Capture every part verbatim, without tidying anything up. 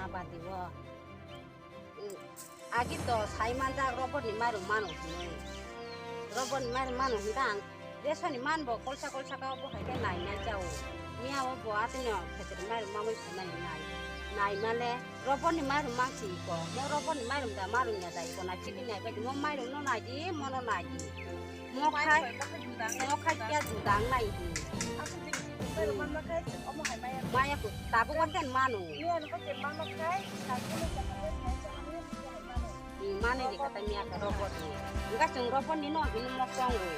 Abadi o. Agi to sai manjak robot ni mairum mano hinwi. Robot ni mairum mano hinka ang ration ni man bo kolsa kolsa ka bo hai khe nai nai jao. Miya o bo atini o khetre mairum mamui phunai nai. Nai male robot ni mairum mang si ko. Mo robot ni mairum da marum ya dai ko na chini nai bai mo mairum no nai di mo no nai di. Mo khai mo khai kya judang nai di. Maya ko tabuk wa ken mano. Mane di kata miya ka robot ni. Enggak sung robot ni no hinu mo song ro.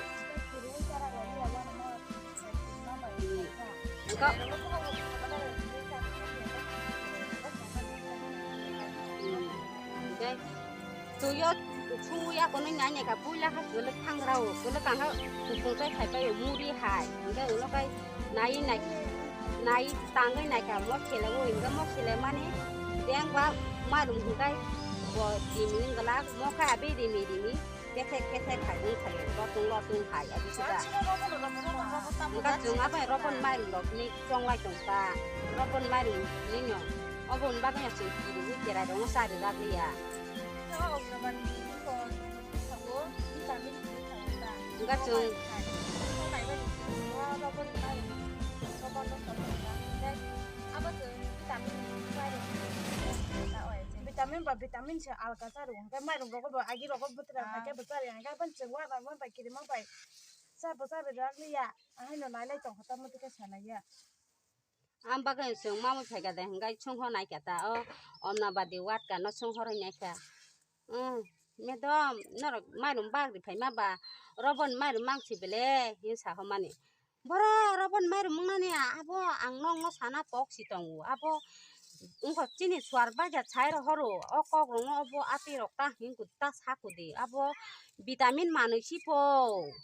Enggak. Enggak. Tuyo suya kono nanya ka puila ha guluk thangrao guluk kangha kupung tai khai pai muri hai. Enggak ulo kai nai nai nai tangwi nai ka mo khela o enggak mo khela mani deng ba marum hingkai bo dimi galak mo khai abi dimi dimi kethek kethek khai ung khai lotung lotung hai abi sida. Enggak chunga bai robon marum rok ni chonglai tongta robon marum ni no obon bagwi chwng kiri wi kerai rok no chari ragwi ya. Enggak chwng. Vitamin ba vitamin se alka charo, hingke mairum rogo bo agi rogo butra hake bo chari, hingke aboni chwng wa ba bai kirima bai cha bo chari ragwi ya, ahai no nai nai tong kha tamo tike sanai ya. Ang bagwi chwng mamui phaikha de, hwnkhe chwngho naikha ta, o Omnabadi ward ka no chwngho rwi naikha. Umm, madam, norok mairum bagri phaima ba, roboni mairum mangsi bele, hin sa homani. Boro roboni mairum wngnani abo ang nokno sana kok si tongo, abo wngkha chini suar baja chai rohoro, o kok rokno obo atwi rok ta hin ta sa kudi, abo vitamin manwi sipo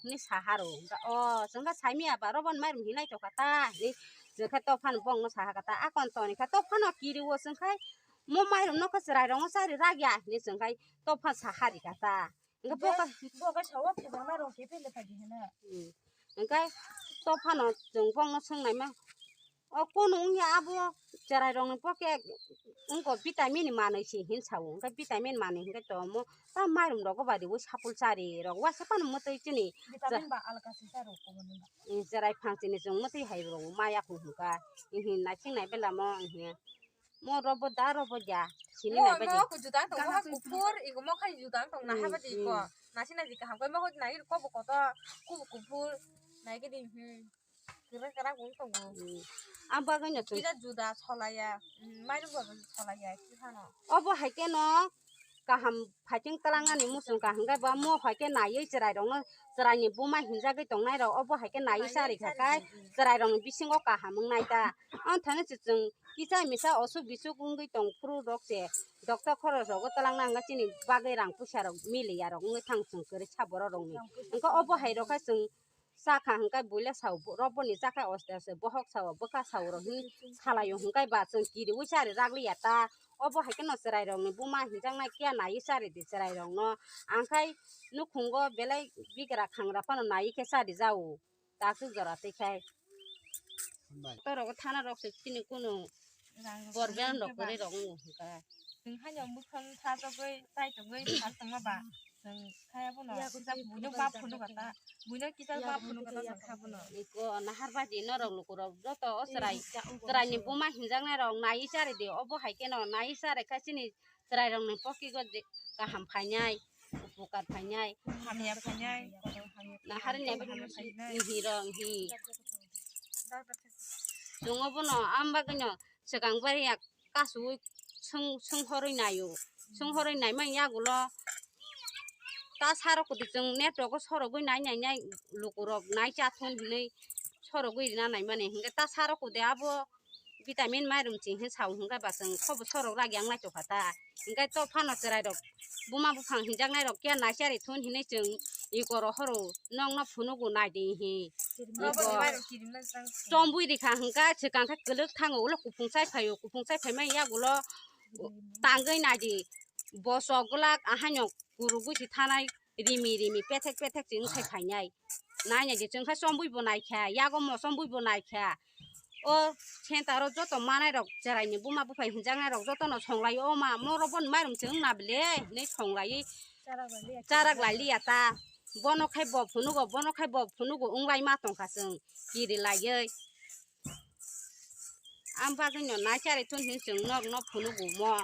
hinwi saharo. O chwngkhe saimaya ba roboni mairum hinwi naitokha ta hinwi chwngkhe tophano bongno sahakha ta. Akon toni kha tophano kiriwo chwngkhai mo mairum nokha chwrairokno chari rakya hinwi chwngkhai topha saharikha ta. Hwnkhe boka sawa phejak mairum khe phele phai di hwnwi. Hwnkhe tophano chwng bongno swngnaima. O kunu wngya abo chwrairokni poke wngkha vitamin ni manwi se hin sao, hwnkhe vitamin manwi hwnkhe to omo ta mairum rogo badi wi sapul chari rok waisa phano mwtwi chini. Vitamin ba alka se charo komoni ba. Chwrai phang chini chwng mwtwi hai rok maya phung hwnkha. Ihi naising nai bela mo ihi mo robo da robo ya sini nai badi. Mo judang tong mo kuphur iko mo khai judang tong na habadi ko. Nasi nasi kaham koi mo nai ko bo kotor kubu kuphur nai kedi. Kwrak kwrak wng tongo. Ang bagwi no chwng kisa juda solaya, mairum bo solaya kisa no. Obo hai khe no kaham phaikeng twlangnani muchung kaham khe ba mo hai khe naiwi chwrairokno chwraini buma hinjagwi tongnai rok obo hai khe naiwi charikha khe chwrairokni bisingo kaham wngnai ta. Ang thani se chwng kisa misa osuk bisuk wngwi tong phuru rok se doctor khorok rogo twlangna hwnkhe chini bagwi rang puisa rok miliya rok wngwi thang chwng kwrwi sa borok rokni. Hwnkhe obo hai rok khe chwng Chakha hwnkhe buila sao, bo-, roboni chakha aste aste bohok sao, bwkha sao rok hin salaio hwnkhe ba chwng kiriui chari ragliya ta. Obo hai kheno chwrairokni buma hinjaknai kiya naiwi chari di chwrairokno. Angkhai nukhungo belai bigra khangra phano naiwi khe chari jao. Takhuk jora twi khai. Hambai. Torogo thana rok se chini kunu Rang rok problem rok kwrwi rok wngo hwnkha. Chwng haino mwkhang sajagwi, chaitogwi, phal tongma ba. Chwng khe abono kisa buino ma phunuk kha ta. Buino kisa ma phunuk kha ta chwng kha bono. Iko nahar baji norok lukurok joto o chwrai, chwraini buma hinjaknai rok naiwi chari di. Obo hai kheno naiwi chari kha chini chwrairokni pokigo kaham phainai, upukar phainai. Hamya phainai. Nahar ni abo hiro hi. Chwng obono am bagwino swkang bari ya kasui sung, sung horwi naio. Sung horwi naimani yagulo ta saro kwtwi chwng network o sorogwi nai nai nai lukurok nai chathun hinwi sorogwi rina naimani. Hinkhe ta saro kwtwi abo vitamin mairum ching hin sao hinkhe ba chwng khobo sorok rak yang naitokha ta. Hinkhe to phano chwrairok buma buphang hinjaknairok khe naichari thun hinwi chwng ikoro horo nokno phunugo naidi hi. Iko chombui rikha hwnkha swkang khe kwlwk thango ulo kuphung chai phaio, kuphung chai phaimani yagulo tangwi naidi bosok glak ahaino kurugwi se thanai rimi rimi pethek pethek se wngkhai phainai. Nai naidi chwngkha chombui bo naikha, yago mo chombui bo naikha. O sentaro joto manai rok, cheraini buma buphai hinjaknai rok jotono songlai o ma, moro bon mairum se wngna bile hinwi songlai. Charak lai liya ta. Bono khai bo phunugo, bono khai bo phunugo, wng lai ma tongkha chwng kiri laiwi. Ang bagwino nai chari thun hin chwng nok nok phunugo mo.